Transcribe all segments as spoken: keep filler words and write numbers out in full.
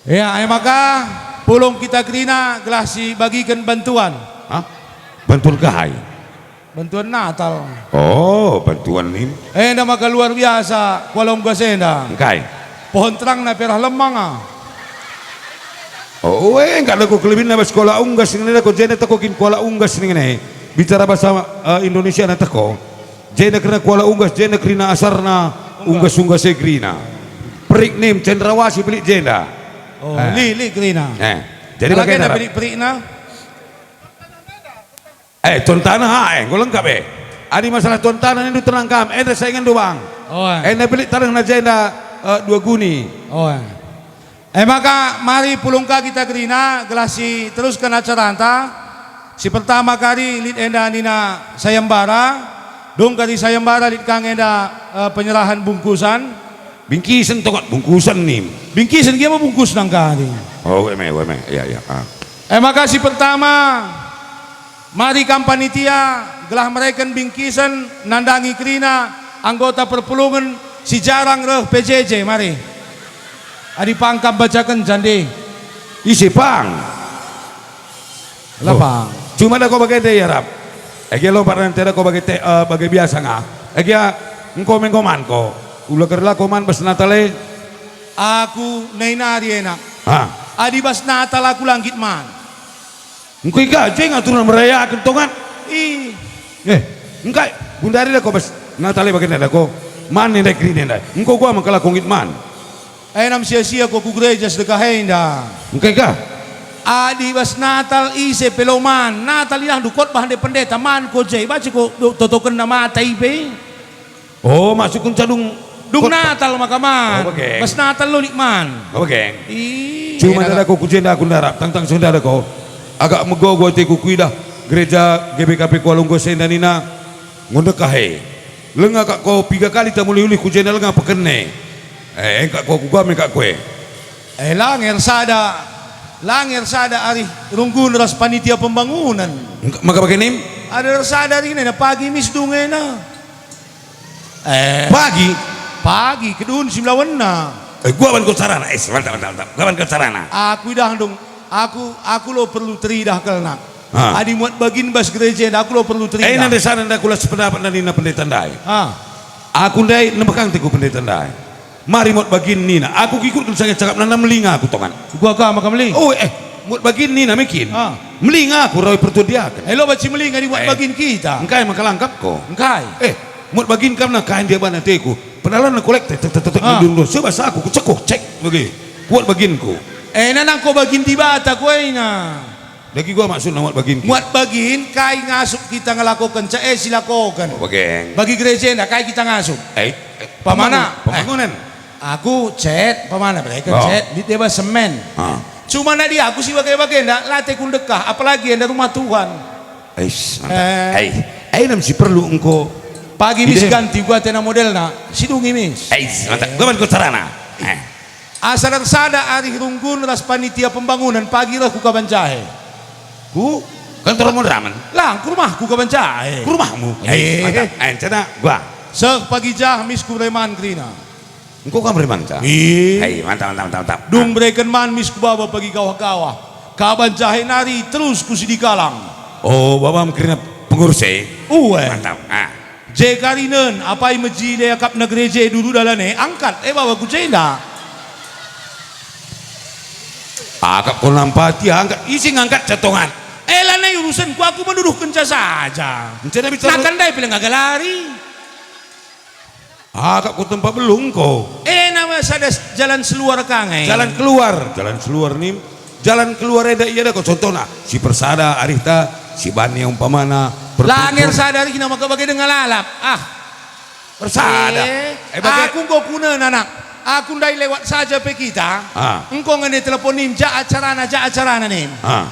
Ya, e maka pulung kita kerina gelah sibagiken bantuan. Hah? Bantuan kai? Bantuan Natal. Oh, bantuan nin. Enda maka luar biasa Kuala Unggas enda. Engkai? Pohon terangna pe arah lemang, ah. Oh, eh, engka lako kelebinna bas Kuala Unggas ning enda ko, jenda teko kin Kuala Unggas ning enda. Bicara bahasa, eh, Indonesiana teko. Jenda kerina Kuala Unggas, jenda kerina asarna Unggas-unggas e kerina. Perik nim, cendrawasih pelik jenda. Oh, eh. Lik, lik kerina. Eh, jadi bage enda perik-perikna? Eh, tuan tanah, ah, eh, enggo lengkap, eh. Adi masalah tuan tanah nindu tenang kam, enda saingenndu, Bang. Oh, eh. Enda pelik tanehna jenda, eh, dua guni. Oh, eh. E maka mari pulung ka kita kerina gelah siterusken acaranta. Si pertama kari lit enda nina sayembara, dung kari sayembara lit ka nge enda, eh, penyerahan bungkusan. Bingkisen tongkat bungkusan nim. Bingkisen gia me bungkusna engka adi. Oh, we me, we me. Ya, ya, ah. E maka si pertama, mari kam panitia gelah mereken bingkisen nandangi kerina anggota perpulungen si jarang reh P J J, mari. Adi pang kam bacaken jande. Ise pang? Lapang. Oh. Cuma da ko bage nde iarap. Ege lompat nante da ko bage te, eh, bage biasa nga. Ege engko mengko man ko. Ula kerla ko man bas Natal e. Aku nai nari enak. Ha. Adi bas Natal aku la nggit man. Engko i ka, je ngaturna merayaken tongan. Ih. Eh, engkai, gundari da ko bas Natal e bagenda da ko. Man ndai kerina ndai. Engko gua mengkala ko nggit man. Enam sia-sia ko ku gereja sedekah enda. Engkai ka? Adi bas Natal ise pe lo man. Natal idahndu kotbah nde pendeta man ko je. Baci ko do-, totokenna mata ipe. Oh, maksudku nca dung Dung kot-, Natal maka man. Oh, bage. Bas Natal lo lit man. Oh, bage. Ih, cuma enak. Ndada ko ku jenda aku ndarap, tangtang seh ndada ko. Agak megogo ateku kuidah gereja G B K P Kuala Unggas enda nina, nggo ndekah e. Lenga kak ko piga kali ta mulih-ulih ku jenda lenga pekene. Eh, engkak ko ku game kak kue. Eh, la nge ersada, la nge ersada arih runggun ras panitia pembangunan. Engka, maka bage nim? Ada ersada arih nena pagi mis dungena. Eh. Pagi? Pagi, kedun si melawenna. Eh, gua ban ko carana. Eh, mantap, mantap, mantap. Gua ban ko carana. Aku idah ndung, aku, aku lo perlu teridah kelna. Ha. Adi muat bagin bas gereja enda, aku lo perlu teridah. Eh, nande sana nda kula sependapat nina pendeta ndai. Ha. Aku ndai nembekang teku pendeta ndai. Mari muat bagin nina, aku kikutken sange cakapna, melinga aku tongan. Gua ka maka meling. Oh, eh, muat bagin nina mekin. Ha. Melinga aku rawi pertudiaken. Elo baci melinga di muat bagin kita. Engkai maka langkap ko? Engkai. Eh, muat bagin kam na kain dia bana teku. Penalan kolek tek, tek, tek, tek, tek, ah, ndun, ndun. Sebab aku kucekuh, cek, bagi. Kuat baginku. Eh, nanang ko bagin Dibata ko ena. Dagi gua maksudna muat bagin ki. Muat bagin, kai ngasup kita ngelakokenca, eh, silakoken. Oh, bage. Bagi gereja enda, kai kita ngasup? Eh, eh, pamana, pembangun-, pembangunan. Eh, aku cet, pamana, mereka oh, cet, di deba semen. Ah. Cuma nadi aku si bage-bage enda, late kundekah, apalagi enda rumah Tuhan. Ais, mantap. Eh. Ai, ai nam si perlu engko. Pagi mis ide ganti gua tena modelna, sidungi mis. Ais, mantap. Gua man ku carana. Eh. Asa ersada arih runggun ras panitia pembangunan pagi reh ku Kabanjahe. Ku kantor Mundramen? Lang, ku rumahku Kabanjahe. Ku rumahmu? Eh. Ais, mantap. Eh, encana gua. Seh pagi jah mis ku reman kerina. Engko kam reman ka? Ih. Hei, mantap, mantap, mantap, mantap. Dung bereken man mis ku baba pagi kawah-kawah. Kabanjahe nari terus ku Sidikalang. Oh, babam kerina pengurus e? Ue. Mantap. Ah. Je karinen, apai meji le akapna gereja dulu dalan e, angkat, eh, baba ku jenda. Akap ko nampati, angkat, isi ngangkat catongan. Eh, lanai urusanku, aku menuduhkenca saja. Encana bicara. Nakan ndai pe leng agalari. Akap ku tempat belum ko. Eh, nama sada s-, jalan seluar ka nge. Jalan keluar, jalan seluar nim. Jalan keluar enda ia da ko contohna. Si persada arihta, si bani umpamana. La pertutur. Nger sada arihna maka bage denga lalap. Ah. Persada. Eh, eh, bage aku engko kunen anak. Aku ndai lewat saja pe kita. Ah. Engko ngene telepon nim, ja acarana, ja acarana nim. Ah.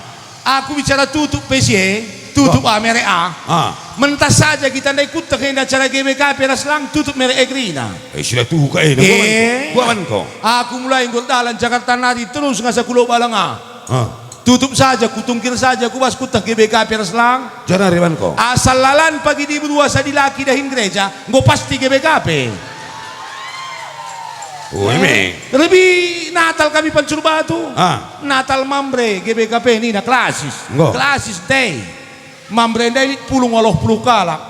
Aku bicara tutup pe si e, tutup ah, merek ah. Ah. Mentas saja kita ndai kueteh enda acara G B K P ras lang tutup merek e kerina. Eh, sila tuhu ka enda. Eh. Gua man ko. Aku mulai nggo erdalan Jakarta nari terus ngasa ku Lok Balang ah. Ah. Tutup saja, kutungkir saja, kubas kueteh G B K P ras lang. Janah reban ko. Asal lalan pagi diberua sadi laki dahin gereja, enggo pasti G B K P. Oh, eme. Lebi Natal kami pancur batu. Ah. Natal Mamre, G B K P nina klasis. Enggo. Klasis day. Mamre ndai lit pulung waluh puluh kalak.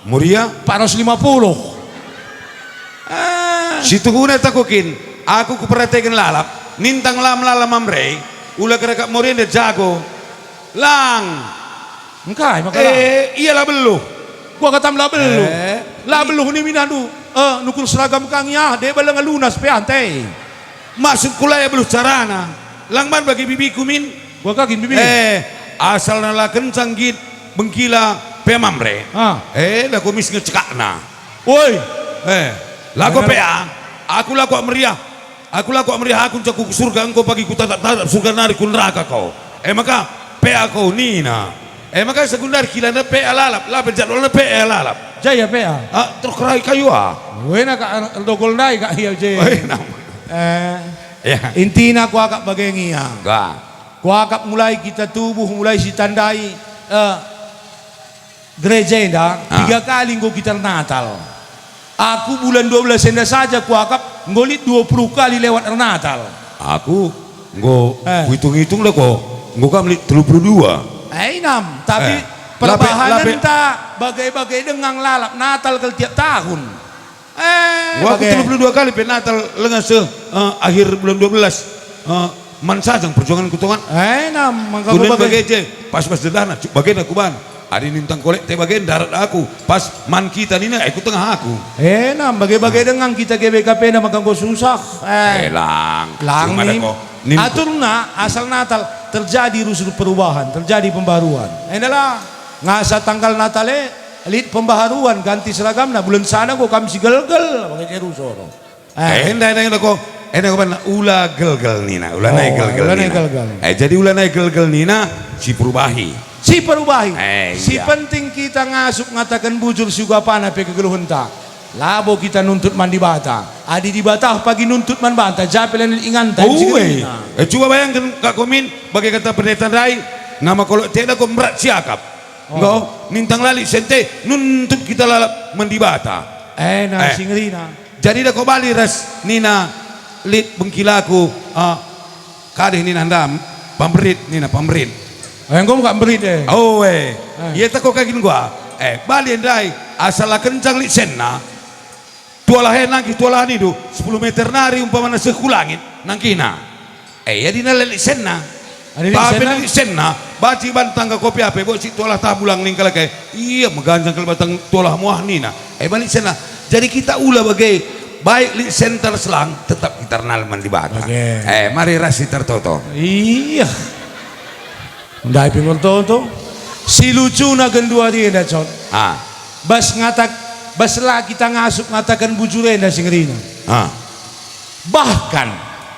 Moria? Empat ratus lima puluh. Ah. Situhuna takukin, aku kuperatiken lalap, nintang la melala Mamre, ula kerekap Moria nde jago. Lang. Engkai maka la? Eh, ia la beluh. Kuakap la beluh. Eh. La beluh ni minandu. Eh, nukur seragam kang ya, deba lenga lunas pe ante. Maksudku la ia beluh carana. Lang man bagi bibiku min. Kuakap kin bibi. Eh, asal nala kencang git bengkila pe Mamre. Ah. Eh, dah kumis ngecekakna. Woi. Eh, lako pe ah. Aku lako meriah. Aku lako meriah, aku ncaku ku surga, engko pagi kutatap-tatap surga nari ku neraka ko. E maka, pea ko nina. E maka segundar kilana pea lalap, la pe jadwalna pea lalap. Jaya pea. Ah, terus kerai kayu ah. Wena ka erdogol ndai ka ia je. Oh, iya, nam. Eh, Ya. Intina kuakap bage ngia. Ga. Kuakap mulai kita tubuh, mulai sitandai, eh, gereja enda, Ah. tiga kali enggo kita ernatal. Aku bulan dua belas enda saja kuakap enggo lit dua puluh kali lewat ernatal. Aku enggo Eh. kuitung-itung lako, enggo kam lit telu puluh dua. Eh, inam, tapi Eh, lape, lape. perbahanenta bage-bage denga lalap Natal kal tiap tahun. Eh, Wah, aku bage. telu puluh dua kali pe Natal lenga seh, eh, akhir bulan dua belas. Eh, man sajang perjuanganku tongan. Eh, nam, maka Kunen bage. bage je, pas-pas dedahna, cuk bagena kuban. Adi nintang kolek te bage ndarat aku, pas man kita nina, eh, ku tengah aku. Eh, nam, bage-bage denga kita G B K P na maka enggo susah. Eh. Eh, lang. Lang Cuma nim. dako. Nim. Aturna asal Natal terjadi rusur perubahan, terjadi pembaruan. Endalah ngasa tanggal Natal e lit pembaharuan, ganti seragamna, bulan sana enggo kam sigelgel, bage Jerusalem. Eh. Eh, enda, enda, enda ko, enda ko banna, ula gelgel nina, ula Oh, nai gelgel ula nai nina. gelgel. Eh, jadi ula nai gelgel nina, si perubahi. Si perubahi. Eh, Si iya. penting kita ngasup ngataken bujur si uga pana pe kegeluhenta. Labo kita nuntut man Dibata. Adi Dibata pagi nuntut man banta, ja pe la lit inganta, Ue. si kerina. Eh, cuba bayangken, Kak Komin, bage kata pendeta ndai, nama kolok teda ko merat siakap. Oh. Enggo, nintang la lit sente, nuntut kita lalap man Dibata. Eh, nah, Eh. si ngerina. Jadi dako bali ras nina lit bengkilaku, ah, kadeh nina ndam, pamberit nina pamberit. Eh, enggo ka mberit, eh. Oh, eh. Eh. Ia tako kagin gua. Eh, bali ndai, asal la kencang lit senna. Tualah e nangkih tualah nindu, sepuluh meter nari umpamana seh ku langit, nangkihna. Eh, ia dina la lit senna. Adi lit Tapi senna? lit senna, banci ban tangga kopi ape, bocik tualah tabulang ningkal ke. Ia meganjang kal batang tualah muah nina. Eh, bali senna. Jadi kita ula bage, baik lit senter selang, tetap kita ernal man Dibata. Bage. Eh, mari ras si tertoto. Iya. Ndai pe ngertoto. Si lucuna genduari enda, Con. Ah. Bas ngatak, bas la kita ngasup ngataken bujur enda si ngerina. Ah. Bahkan,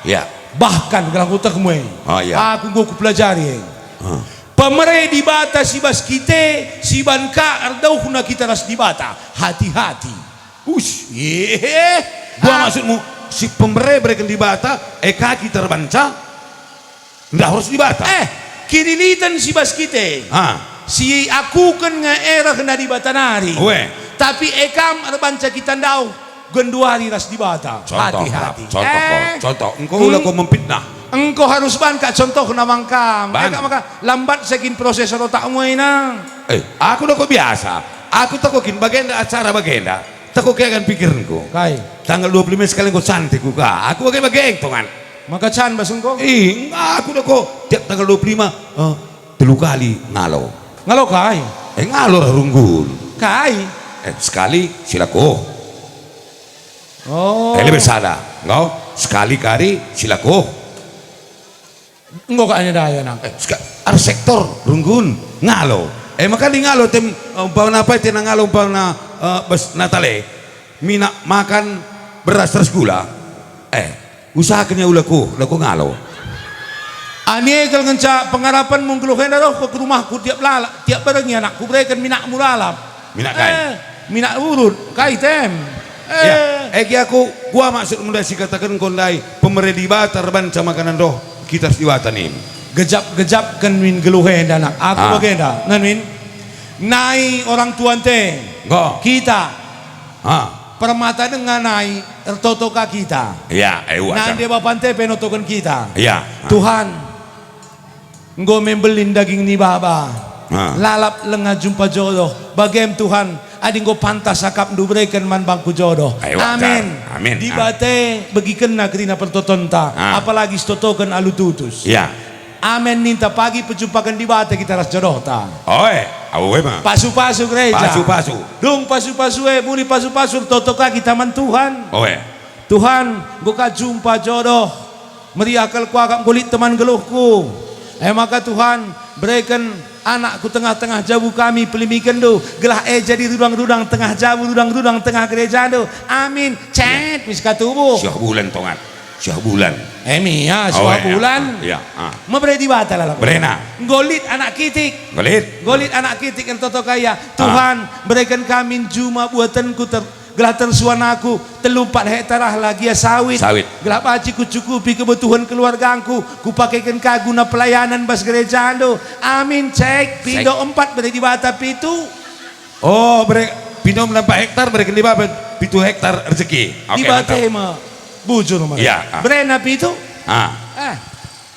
Ya. bahkan gelah kutekmu e. Oh, ya. Aku enggo kupelajari e. Ah. Pemere Dibata si bas kita, si ban ka erdauhna kita ras Dibata. Hati-hati. Ush. Ye. Gua Ah. maksudmu, si pemere bereken Dibata, e ka kita erbanca? Ndah ras Dibata. Eh, kiniliten si bas kita. Ha. Si akuken nge e rehna Dibata nari. Ue. Tapi e kam erbanca kita ndauh genduari ras Dibata. Contoh, Hati-hati. Contoh, Eh. contoh. Engko ula Hmm. ko memfitnah. Engko harus ban ka contohna man kam. Ban. Eh, ka maka lambat sakin proses otakmu ena. Eh, aku dako biasa. Aku tako kin bagenda acara bagenda. Tako keagan pikirku. Kai? Tanggal dua puluh lima sekali enggo cantik ku ka. Aku bage-bage tongan. Maka can bas engko? Ih, aku dako tiap tanggal dua puluh lima, eh, telu kali ngalo. Ngalo kai? Eh, ngalo runggun. Kai? Eh, sekali silako. Oh. Eh, lebih sada. Enggo, sekali kari silako. Enggo ka anya daya nang. Eh, sika, ar sektor runggun ngalo. Eh, maka di ngalo tem, eh, umpamana apa tena ngalo umpamana, eh, bas Natale. Minak makan beras ras gula. Eh, usahaken ya ula ku, la ku ngalo. Anie kal ngenca pengarapenmu nggeluh enda roh ku rumahku tiap lala, tiap berengi anakku bereken minakmu lalap. Minak kai? Eh, minak urut, kai tem. Ya, Eh. egi aku, gua maksud menda si kataken kondai, pemere Dibata erbanca makanan roh, kita ras Dibata nin. Gejap-gejapken min geluh enda, nak. Aku Ah. bagenda, nan min. Nai orang tua ente. Enggo. Kita. Ah. Permata denga nai ertoto ka kita. Ya, e, uah, Nande bapante pe notoken kita. Ya. Tuhan, enggo me mbelin daging ni baba. Ha. Lalap lenga jumpa jodoh. Bagem Tuhan, adi enggo pantas akapndu bereken man bangku jodoh. Amin. Amin. Dibata begikenna kerina pertotonta, apalagi sitotoken alu tutus. Ya. Amin ninta pagi pejumpaken Dibata kita ras jodohta. Oe, awe ma. Pasu-pasu gereja. Pasu-pasu. Dung pasu-pasu e, muli pasu-pasu ertoto ka kita man Tuhan. Oe. Tuhan, enggo ka jumpa jodoh. Meriah kal kuakap enggo lit teman geluhku. E maka Tuhan, bereken anak ku tengah-tengah jabu kami pelimikenndu, gelah e jadi rudang-rudang tengah jabu, rudang-rudang tengah gerejandu. Amin. Cet, mis ka tubuh. Siah bulan tongat. Siah bulan. Emi ya, siah bulan. Ya, ah. Mebere Dibata lalap. Berena. Enggo lit anak kitik. Enggo lit. Enggo lit anak kitik ertoto ka ia. Ah. Tuhan, bereken kami juma buatenku ter-, gelah tersuan aku, telu empat hektar ah lagi ia sawit. Sawit. Gelah banci kucukupi kebutuhan keluargangku, kupakeken ka guna pelayanan bas gerejandu. Amin. Cek, pindo empat bere Dibata pitu. Oh, bere, pindo empat hektar, bereken Dibata pitu hektar rezeki. Oke, Dibata mantap. Bujur, Mas. Iya, ah. Berena pitu. Ah. Eh.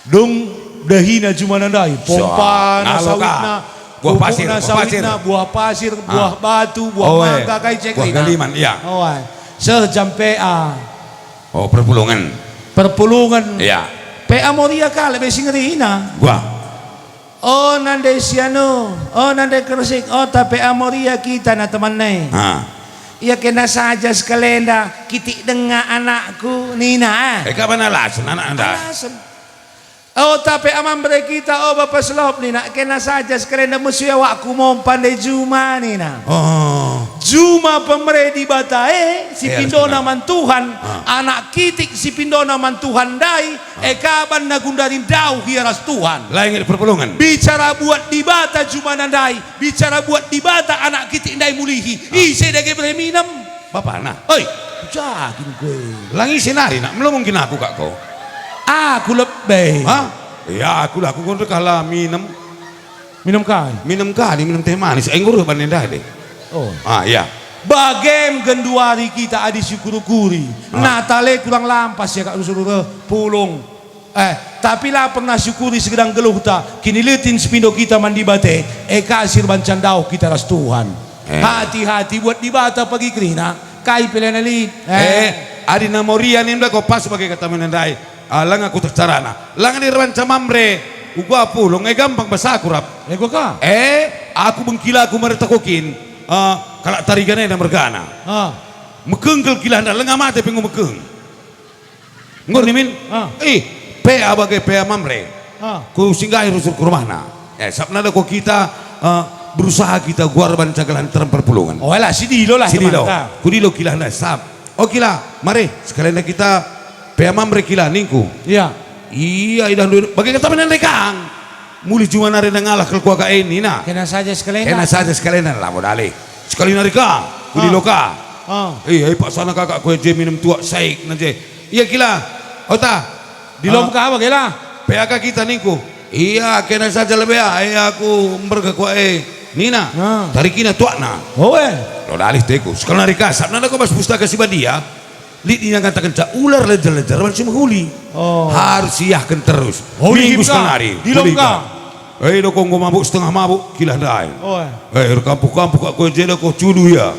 Dung dahina jumana ndai, pompana sawitna, buah pasir, pupukna sawitna, buah pasir, buah batu, buah mangga, kai cek buah galiman, iya. Oe. Seh jam P A. Oh, perpulungen. Perpulungen. Iya. P A Moria kalak be si ngerina. Wah. Oh, nande si anu, oh, nande Kersik, oh, tapi Amoria kita na teman e. Ha. Ia kena saja sekalenda, kitik denga anakku, nina, ah. Eh, kapan alasen anak enda? Alasen. Oh, tapi amam bere kita, oh, Bapa Selop, nina, kena saja sekalenda musuhi awakku mompa nde juma, nina. Oh. Juma pemere Dibata e, si pindona man Tuhan, anak kitik si pindona man Tuhan ndai, e kaban na gundari ndauh ia ras Tuhan. La inget perpulungen. Bicara buat Dibata jumana ndai, bicara buat Dibata anak kitik ndai mulihi. Ise dage bere minem? Bapana. Oi, jagin kue. Langi senari nak, melo mungkin aku kak ko. Aku lebe. Hah? Ya, aku lah, aku kon dekah la minem. Minem kai? Minem kali, minem teh manis. Enggo reh bani ndai deh. Oh. Ah, ya. Bagem genduari kita adi siukuri-ukuri. Ah. Natal e kurang lampas ya kak rusur reh pulung. Eh, tapi la pernah siukuri segedang geluhta, kinilitin sipindo kita man Dibata, e kasir banca ndauh kita ras Tuhan. Eh. Hati-hati buat Dibata pagi kerina, kai pe la lit. Eh. Eh, adi na Moria ninda ko pas bage kata mena ndai. Ah, langa kutek carana. Langa ni erbanca Mamre, uga pulung, e gampang bas aku rap. E gua ka? Eh, aku bengkila aku mereta kokin. Ah, kalak Tarigan enda mergana. Ah. Mekeng kal kila enda, langa mate pe enggo mekeng. Enggo nimin? Ah. Ih, P A bage P A Mamre. Ah. Ku singgahi rusur ku rumahna. Eh, sabap nada ko kita, eh, berusaha kita guar banca gelah nterem perpulungen. Oh, alah, sidilo lah. Sidilo. Temanta. Kudilo kila enda, sab. Oh, kila, mari, sekalian kita P A Mamre kila ningku. Iya. Iya, idah ndu-, bage kata menen rekang. Mulih juma nari nang ngalah kal kuaka e nina. Kena saja sekalian. Kena saja sekalian, labo dalih. Sekali nari ka, kudilo ka. Ah. Iya, ipaksana kakak kue je minem tuak saik na je. Iya kila. Ota. Dilom ka bage la? P A ka kita ningku. Iya, kena saja lebe ah. Iya, aku mbergeh kuak e. Nina. Ah. Tarikina tuakna. Oh, eh. Lo dalih teku. Sekali nari ka, sabap nanda ko bas pustaka si badia. Lit ia ngatakenca ular lejar-lejar man si mehuli. Oh. Harus iahken terus. Oh, minggu sekali nari. Dilom ka. Eh, doko enggo mabuk setengah mabuk, kila ndai. Oh, eh. Eh, erkampuh-kampuh kak kue jeda ko cudu ia.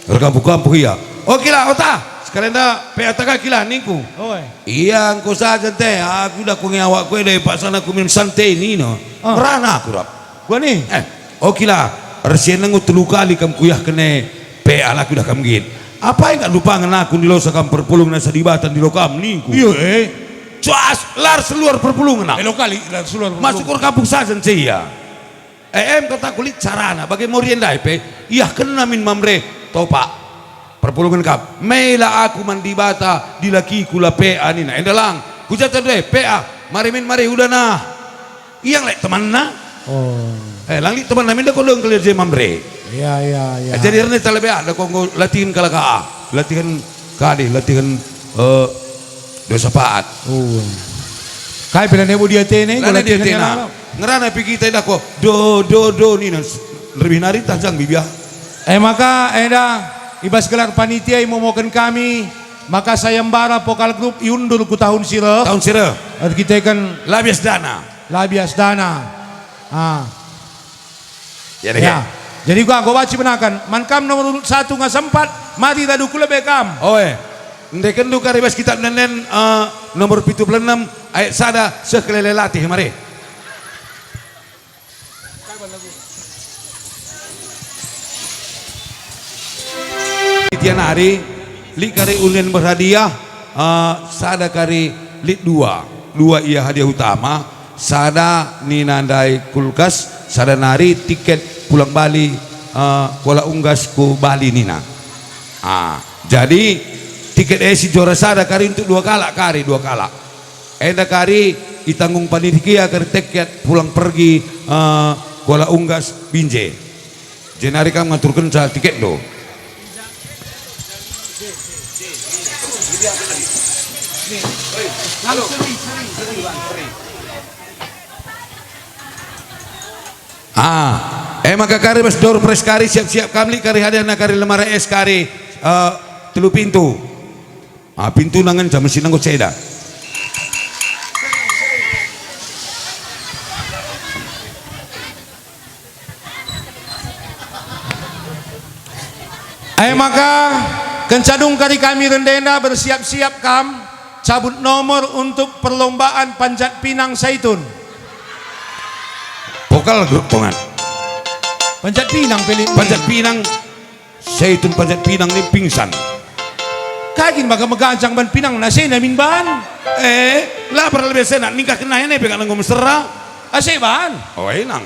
Erkampuh-kampuh ia. Oh, kila, ota. Sekalian da, P A taka kila ningku. Oh, eh. Iya, engko saja teh. Aku dah ku nge awak kue dai paksana ku minem sante nina. Ah. Merana aku rap. Kuani? Eh, oke lah, ersian enggo telu kali kam kuyah kene P A la kudah kam nggit. Apai engka lupangen aku nilosa kam perpulung nasa Dibata nilo kam ningku. Iya, eh. Cuas, lar seluar perpulungen nak. Elo kali, lar seluar perpulungen. Masuk ke kampung saja nce ia. Eh, em kata kulit carana, bage Moria ndai pe, iahkenna min Mamre, topak. Perpulungen kap, mela aku man Dibata, dilakiku la P A nina. Enda lang, kujata deh, P A, mari min mari, udah nah. Ia ngelek temanna. Oh. Eh, lang lit temanna minda ko dong kelir je Mamre. Iya, iya, iya. Eh, jadi erne talebe ada ko enggo latihan kalak ah. Latihan kali, latihan, eh, dosa paat. Oh. Kai pela nebo dia tene, enggo latihan kalak. Ngerana pi kita enda ko, do, do, do, nina, lebih nari tajang bibia. Eh, maka enda I bas gelar panitia imomoken kami maka sayembara vokal grup iundur ku tahun si reh. Tahun si reh. Erkiteken la bias dana. La bias dana. Ah. Ya deh. Ya. Jadi uga, enggo banci benaken. Man kam nomor urut satu nga sempat, mari radu ku lebe kam. Oe. Ndekenndu kari bas kitab nenen, eh, nomor pitu puluh enem ayat sada seh kelele latih mari. Panitia nari, lit kari unden berhadiah, eh, sada kari lit dua. Dua ia hadiah utama, sada nina ndai kulkas, sada nari tiket pulang Bali, eh, Kuala Unggas ku Bali nina. Ah, jadi tiket e si juara sada kari untuk dua kalak kari, dua kalak. Enda kari itanggung panitia kari tiket pulang pergi, eh, Kuala Unggas Binjai. Jenari kam ngaturkenca tiketndu. Ah, e maka kari bas door prize kari, siap-siap kam lit kari hadiahna kari lemari es kari, eh, telu pintu. Ah, pintuna ngenca mesin enggo ceda. E maka, kenca dung kari kami rende enda, bersiap-siap kam cabut nomor untuk perlombaan panjat pinang Saitun. Vokal grup tongan. Panjat pinang, Pelin. Panjat pinang, Saitun panjat pinang ni pingsan. Kai kin maka meganjang ban pinangna, sena min ban? Eh, la perlu lebe sena, ningkah kena ene pe kak nenggo mesera. Ase ban? Oh, enang.